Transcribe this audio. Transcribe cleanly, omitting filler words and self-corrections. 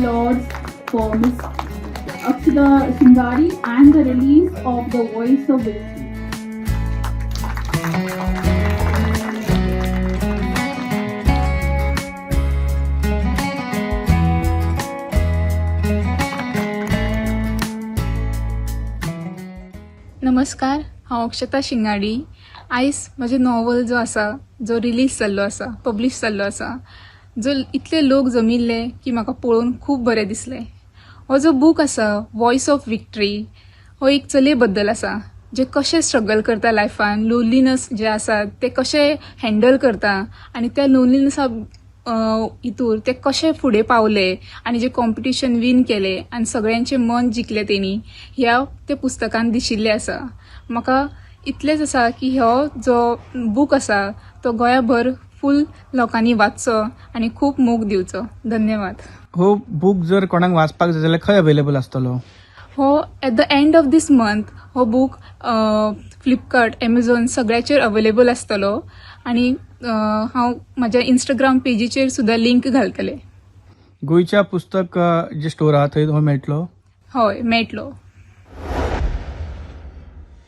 applauds for Ms. Akshata Shingade and the release of The Voice of Victory. नमस्कार, हांव अक्षता शिंगाडी. आयज म्हजें novel जो आसा, जो रिलीज जाल्लो आसा, पब्लीश जाल्लो आसा, जो इतले लोक जमिल्ले की म्हाका पळोवन खूब बरें दिसलें. हो जो बूक आसा वॉयस ऑफ विक्ट्री, हो एक चलये बद्दल आसा, जे कशें स्ट्रगल करता लायफान, लोनलीनस जे आसा ते कशें हँडल करता आनी त्या लोनलीनसा हितूर ते कशे फुडें पावले आनी जे कॉम्पिटिशन वीन केलें आनी सगळ्यांचें मन जिखलें तेणी, ह्या त्या पुस्तकान दिशिल्लें आसा. म्हाका इतलेंच आसा की हो जो बूक आसा तो गोंयाभर फूल लोकांनी वाचचो आनी खूब मोग दिवचो. धन्यवाद. हो बूक जर कोणाक वाचपाक जाय जाल्यार खंय अवेलेबल आसतलो? हो at the end of this month हो बूक फ्लिपकार्ट, एमेझॉन सगळ्याचेर अवेलेबल आसतलो आनी हांव म्हाज्या इंस्टाग्राम पेजीचेर सुद्दां लिंक घालतलें. गोंयच्या पुस्तक जे स्टोर आहा थंय हो मेळटलो? हय, मेळटलो.